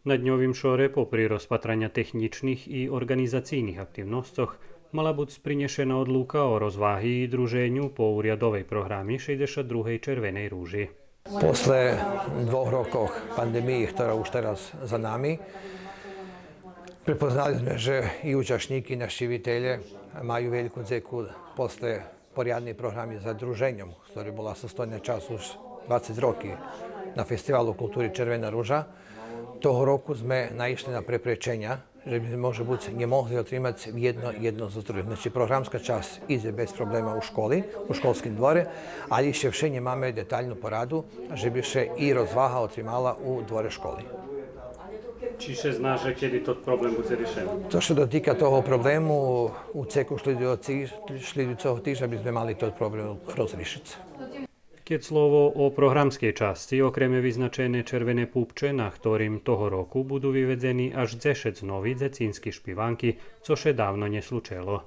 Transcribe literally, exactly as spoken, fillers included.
На дньовим шоре, попри розпатраня технїчних и орґанизацийних активносцох, мала буц принєшена одлука о розваги и друженю по урядовей програми шейдзешат другей Червеней ружи. После двох рокох пандемиї, котра уж тераз за нами, препознали зме же и учашнїки, и нащивителє маю вельку дзеку после порядней програми за друженьом, котра була состоєна час уж двацец роки на Фестивалу култури Червена ружа. Того року зме наишли на препреченя, же би зме, може буц, нє могли отримац єдно, єдно зоз другим. Значи, програмска часц идзе без проблема у школи, у школским дворе, але ище вше нємаме детальну пораду же би ше и розвага отримала у дворе школи. Чи ше зна же кеди тот проблем будзе ришени? Цо ше дотика того проблему, у цеку шлїдуюци-, шлїдуюцого тижня би зме мали тот проблем розришиц. Кед слово о програмскей часци, окреме визначене Червене пупче, на хторим того року буду виведзени аж дзешец нови дзецински шпиванки, цо ше давно нє случело.